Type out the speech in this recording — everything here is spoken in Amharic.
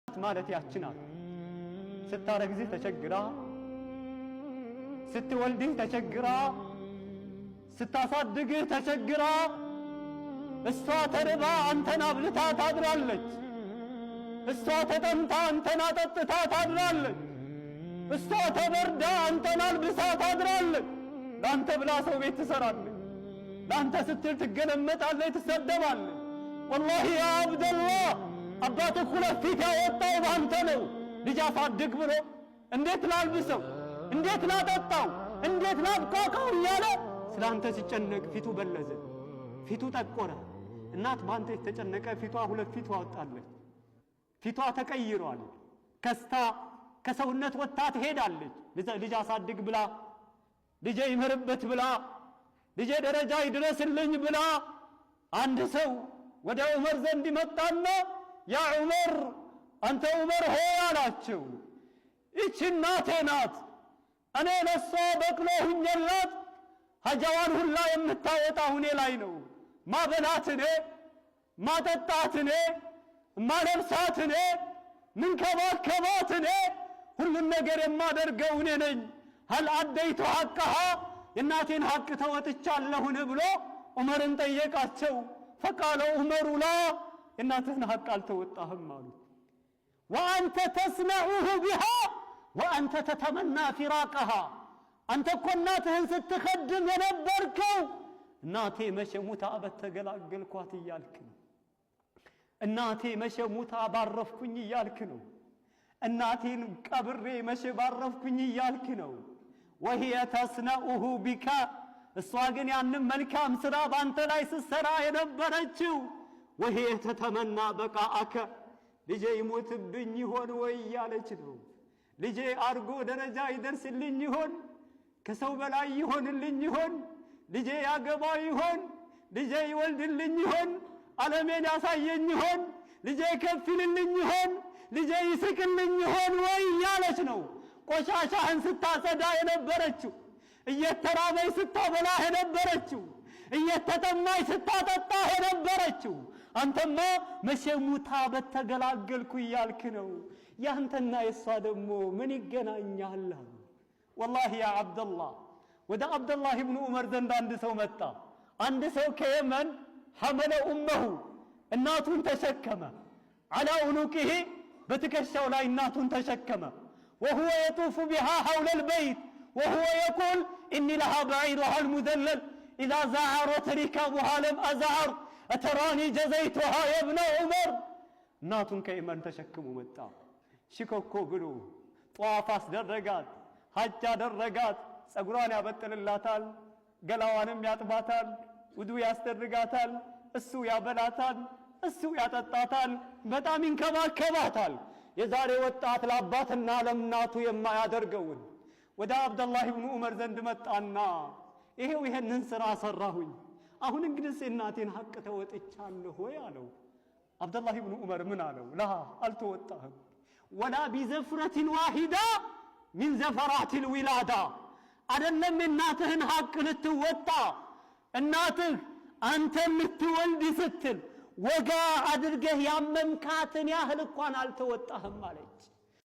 ማለት ያች ናት። ስታረግዝህ ተቸግራ፣ ስትወልድህ ተቸግራ፣ ስታሳድግህ ተቸግራ፣ እሷ ተርባ አንተን አብልታ ታድራለች። እሷ ተጠምታ አንተን አጠጥታ ታድራለች። እሷ ተበርዳ አንተን አልብሳ ታድራለች። ለአንተ ብላ ሰው ቤት ትሰራለች። ለአንተ ስትል ትገለመጣለች፣ ትሰደባለች። ወላሂ ያ አብደላህ፣ አባትህ ሁለት ፊት ያወጣው በአንተ ነው። ልጅ አሳድግ ብሎ እንዴት ላልብሰው፣ እንዴት ላጠጣው፣ እንዴት ላብቃቃው እያለ ስለ አንተ ሲጨነቅ ፊቱ በለዘ፣ ፊቱ ጠቆረ። እናት በአንተ የተጨነቀ ፊቷ ሁለት ፊቷ ወጣለች። ፊቷ ተቀይሯል። ከስታ ከሰውነት ወጥታ ትሄዳለች። ልጅ አሳድግ ብላ፣ ልጄ ይመርበት ብላ፣ ልጄ ደረጃ ይድረስልኝ ብላ። አንድ ሰው ወደ ዑመር ዘንድ መጣና ያ ዑመር፣ አንተ ዑመር ሆይ አላቸው፣ ይቺ እናቴ ናት። እኔ ለሷ በቅሎ ሁኜላት ሀጃዋን ሁላ የምታወጣ ሁኔ ላይ ነው። ማበላት እኔ፣ ማጠጣት እኔ፣ ማለብሳት እኔ፣ ምንከባከባት እኔ፣ ሁሉን ነገር የማደርገው እኔ ነኝ። هل أديت حقها፣ የእናቴን ሐቅ ተወጥቻለሁን ብሎ ዑመርን ጠየቃቸው። فقال عمر لا፣ የእናትህን ሐቅ አልተወጣህም አሉት። وأنت تصنعه بها وأنت تتمنى فراقها። አንተ እኮ እናትህን ስትኸድም የነበርከው እናቴ መቼ ሙታ በተገላገልኳት እያልክ ነው። እናቴ መቼ ሙታ ባረፍኩኝ እያልክ ነው። እናቴን ቀብሬ መቼ ባረፍኩኝ እያልክ ነው። وهي تصنعه بك፣ እሷ ግን ያንም መልካም ሥራ ባንተ ላይ ስትሠራ የነበረችው وهي تتمنى بقاءك፣ ልጄ ይሞትብኝ ይሆን ወይ እያለች ነው። ልጄ አድጎ ደረጃ ይደርስልኝ ይሆን? ከሰው በላይ ይሆንልኝ ይሆን? ልጄ ያገባ ይሆን? ልጄ ይወልድልኝ ይሆን? ዓለሜን ያሳየኝ ይሆን? ልጄ ከፍልልኝ ይሆን? ልጄ ይስቅልኝ ይሆን ወይ እያለች ነው። ቆሻሻህን ስታጸዳ የነበረችው፣ እየተራበች ስታበላህ የነበረችው፣ እየተጠማች ስታጠጣህ የነበረችው፣ አንተማ መቼ ሙታ በተገላገልኩ እያልክ ነው። ያንተና የእሷ ደግሞ ምን ይገናኛል? ወላሂ ያ ዓብደላህ፣ ወደ አብደላህ ብኑ ዑመር ዘንድ አንድ ሰው መጣ። አንድ ሰው ከየመን حمل أمه፣ እናቱን ተሸከመ። على عنقه፣ በትከሻው ላይ እናቱን ተሸከመ። وهو يطوف بها حول البيت وهو يقول إني لها بعيرها المذلل إذا زعرت ركابها لم أزعر أتراني جزيتها يا ابن عمر። እናቱን ከየመን ተሸክሞ መጣ። ሽኮኮ ብሎ ጠዋፍ አስደረጋት፣ ሐጅ አደረጋት። ጸጉሯን ያበጥልላታል፣ ገላዋንም ያጥባታል፣ ውዱ ያስደርጋታል፣ እሱ ያበላታል፣ እሱ ያጠጣታል፣ በጣም ይንከባከባታል። የዛሬ ወጣት ለአባትና ለእናቱ የማያደርገውን። ወደ አብደላህ ብኑ ዑመር ዘንድ መጣና ይሄው ይሄንን ስራ ሰራሁኝ፣ አሁን እንግዲህ እናቴን ሐቅ ተወጥቻለሁ ወይ አለው። አብደላህ ብኑ ዑመር ምን አለው? لا፣ አልተወጣህም። ولا بزفرة واحدة من زفرات الولادة። አደለም የእናትህን ሐቅ ልትወጣ፣ እናትህ አንተ ልትወልድ ስትል ወጋ አድርገህ ያመምካትን ያህል እንኳን አልተወጣህም አለች።